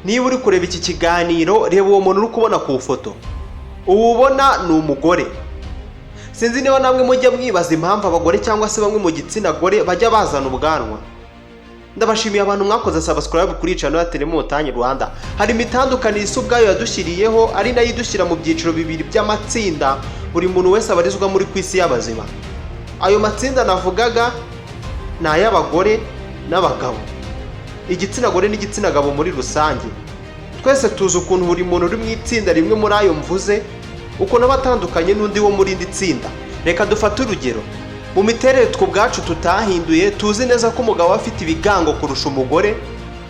Niba uri kureba iki kiganiro, reba uwo muntu uri kubona ku ifoto. Uwo ubona ni umugore. Sinzi niba namwe mujya mwibaza impamvu abagore cyangwa se bamwe mu gitsina gore bajya bazana ubwanwa. Ndabashimiye abantu mwakoze subscribe kuri channel ya Telemontagne Rwanda. Hari imitandukanizo isi ubwayo yadushyiriyeho, ari nayo idushyira mu byiciro bibiri by'amatsinda buri muntu wese abarizwa muri ku isi y'abazima. Ayo matsinda navugaga ni ay'abagore n'abagabo, igitsina gore n'igitsina gabo muri rusange. Twese tuzi ukuntu buri muntu uri mu itsinda rimwe muri ayo mvuze, ukuntu aba atandukanye n'undi wo muri indi tsinda. Reka dufate urugero mu miterere twe ubwacu tutahinduye. Tuzi neza ko umugabo aba afite ibigango kurusha umugore,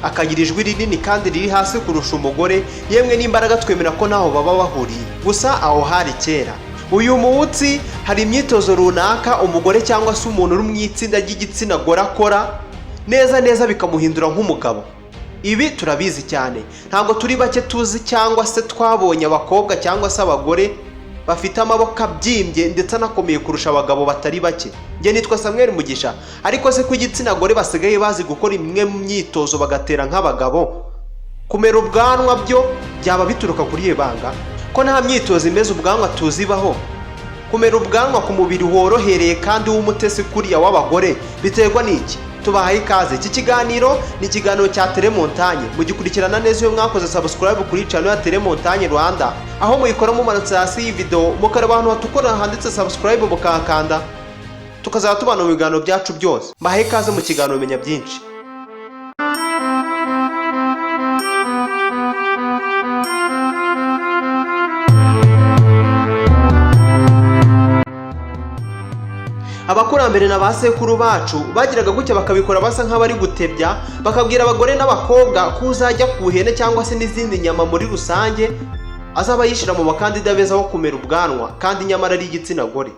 akagira ijwi rinini kandi riri hasi kurusha umugore, yemwe n'imbaraga twemera ko ntaho baba bahuriye. Gusa aho hari kera. Uyu munsi hari imyitozo runaka umugore cyangwa se umuntu uri mu itsinda ry'igitsina gore akora neza neza bikamuhindura nk'umugabo. Ibi turabizi cyane, ntabwo turi bake tuzi cyangwa se twabonye abakobwa cyangwa se abagore bafite amaboko abyimbye ndetse anakomeye kurusha abagabo batari bake. Njye nitwa Samuel Mugisha. Ariko se ko igitsina gore basigaye bazi gukora imwe mu myitozo bagatera nk'abagabo, kumera ubwanwa byo byaba bituruka kuri iyo banga, ko nta myitozo imeze ubwanwa tuzibaho? Kumera ubwanwa ku mubiri worohereye kandi w'umutesi kuriya w'abagore biterwa n'iki? Tubahaye ikaze. Iki kiganiro ni ikiganiro cya Telemontagne, mugikurikirana neza iyo mwakoze subscribe kuri channel ya Telemontagne Rwanda, aho muyikora mumanutse hasi y'iyi video, mukareba ahantu hatukura handitse subscribe, mukahakanda, tukazaba tubana mu biganiro byacu byose. Mbahaye ikaze mu kiganiro Menya Byinshi. Abakurambere na ba sekuru bacu bagiraga gutya bakabikora basa nk'abari gutebya, bakabwira abagore n'abakobwa ko uzajya ku ihene cyangwa se n'izindi nyama muri rusange azaba yishyira mu bakandida beza bo kumera ubwanwa, kandi nyamara ari igitsina gore.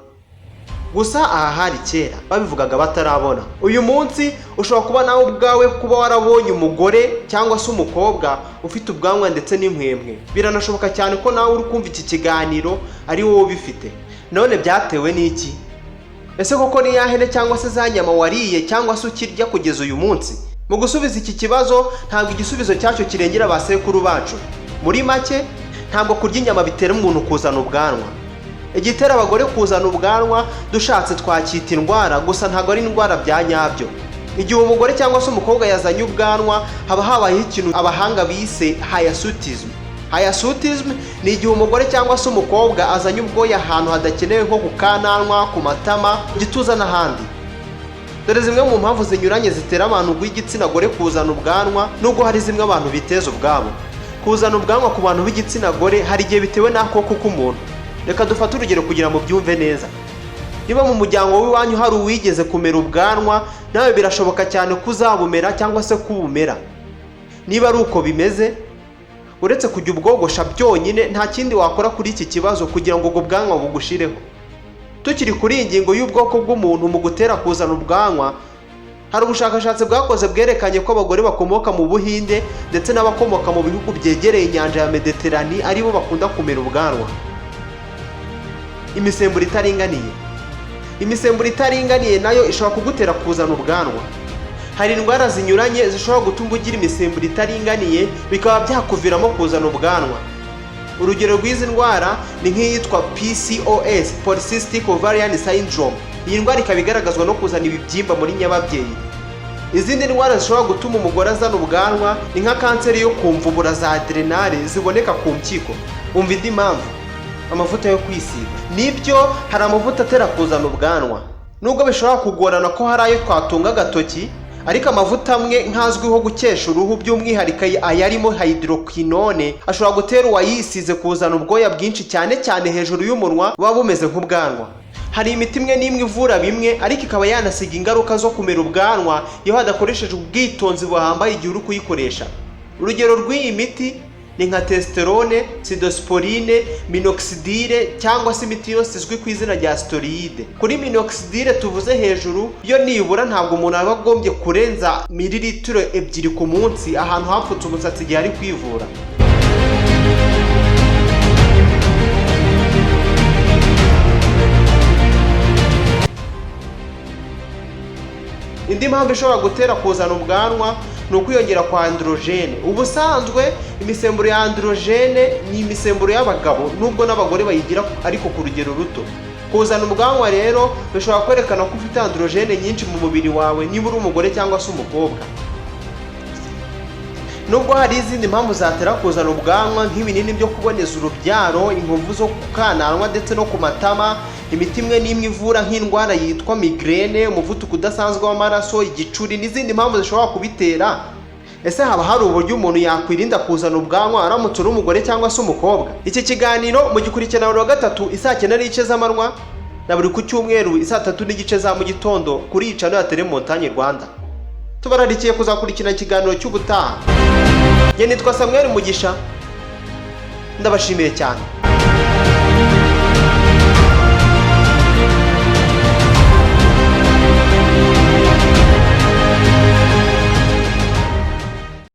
Gusa aha hari kera, babivugaga batarabona. Uyu munsi ushobora kuba nawe ubwawe kuba warabonye umugore cyangwa se umukobwa ufite ubwanwa ndetse n'impwempwe. Biranashoboka cyane ko nawe uri kumva iki kiganiro ari wowe ubifite. None byatewe n'iki? Ese koko ni ya hene cyangwa se za nyama wariye cyangwa se ukirya kugeza uyu munsi? Mu gusubiza iki kibazo, ntabwo igisubizo cyacyo kirengera ba sekuru bacu. Muri make, ntabwo kurya inyama bitera umuntu kuzana ubwanwa. Igitera abagore kuzana ubwanwa dushatse twacyita indwara, gusa ntabwo ari indwara bya nyabyo. Igihe umugore cyangwa se umukobwa yazanye ubwanwa, haba habayeho ikintu abahanga bise hirsutism. Hirsutism ni igihe umugore cyangwa se umukobwa azanye ubwoya ahantu hadakenewe, nko ku kananwa, ku matama, ku gituza n'ahandi. Dore zimwe mu mpamvu zinyuranye zitera abantu b'igitsina gore kuzana ubwanwa. Nubwo hari zimwe abantu biteza ubwabo, kuzana ubwanwa ku bantu b'igitsina gore hari igihe bitewe n'akoko k'umuntu. Reka dufate urugero kugira ngo byumve neza. Niba mu muryango w'iwanyu hari uwigeze kumera ubwanwa, nawe birashoboka cyane ko uzabumera cyangwa se ko ubumera. Niba ari uko bimeze, uretse kujya ubwogosha byonyine, nta kindi wakora kuri iki kibazo kugira ngo ubwo bwanwa bugushireho. Tukiri kuri iyi ngingo y'ubwoko bw'umuntu mu gutera kuzana ubwanwa, hari ubushakashatsi bwakoze bwerekanye ko abagore bakomoka mu Buhinde ndetse n'abakomoka mu bihugu byegereye inyanja ya Mediterani aribo bakunda kumera ubwanwa. Imisemburo itaringaniye. Imisemburo itaringaniye nayo ishobora kugutera kuzana ubwanwa. Hari indwara zinyuranye zishobora gutuma ugira imisemburo itaringaniye, bikaba byakuviramo kuzana ubwanwa. Urugero rw'izi ndwara ni nk'iyitwa PCOS, Polycystic Ovarian Syndrome. Iyi ndwara ikaba igaragazwa no kuzana ibibyimba muri nyababyeyi. Izindi ndwara zishobora gutuma umugore azana ubwanwa ni nka kanseri yo ku mvubura za adrénale ziboneka ku mpyiko. Umva indi mpamvu: amavuta yo kwisiga. Nibyo, hari amavuta atera kuzana ubwanwa. Nubwo bishobora kugorana ko hari ayo twatunga agatoki, ariko amavuta amwe nk'azwiho gukesha uruhu, by'umwihariko ayarimo hydroquinone, ashobora gutera uwayisize kuzana ubwoya bwinshi, cyane cyane hejuru y'umunwa, buba bumeze nk'ubwanwa. Hari imiti imwe n'imwe ivura bimwe, ariko ikaba yanasiga ingaruka zo kumera ubwanwa iyo hadakoreshejwe ubwitonzi buhambaye igihe uri kuyikoresha. Urugero rw'iyi miti ni nka testosterone, cyclosporine, minoxidil cyangwa se imiti yose izwi ku izina rya stéroïde. Kuri minoxidil tuvuze hejuru yo, nibura ntabwo umuntu aba agombye kurenza mililitiro 2 ku munsi ahantu hapfutse umusatsi igihe ari kwivura. Indi mpamvu ishobora gutera kuzana ubwanwa ni ukwiyongera kwa androgène. Ubusanzwe imisemburo ya androgène ni imisemburo y'abagabo, nubwo n'abagore bayigira ariko ku rugero ruto. Kuzana ubwanwa rero bishobora kwerekana ko ufite androgène nyinshi mu mubiri wawe, niba uri umugore cyangwa se umukobwa. Nubwo hari izindi mpamvu zatera kuzana ubwanwa, nk'ibinini byo kuboneza urubyaro, inkovu zo ku kananwa ndetse no ku matama, imiti imwe n'imwe ivura nk'indwara yitwa migraine, umuvuduko udasanzwe w'amaraso, igicuri n'izindi mpamvu zishobora kubitera. Ese haba hari uburyo umuntu yakwirinda kuzana ubwanwa aramutse uri umugore cyangwa se umukobwa? Iki kiganiro mugikurikirana buri wa gatatu isaa 9:30 z'amanywa na buri ku cyumweru isaa 3:30 za mu gitondo kuri iyi channel ya Telemontagne Rwanda. Tubararikiye kuzakurikirana ikiganiro cy'ubutaha. Njye nitwa Samuel Mugisha, ndabashimiye cyane.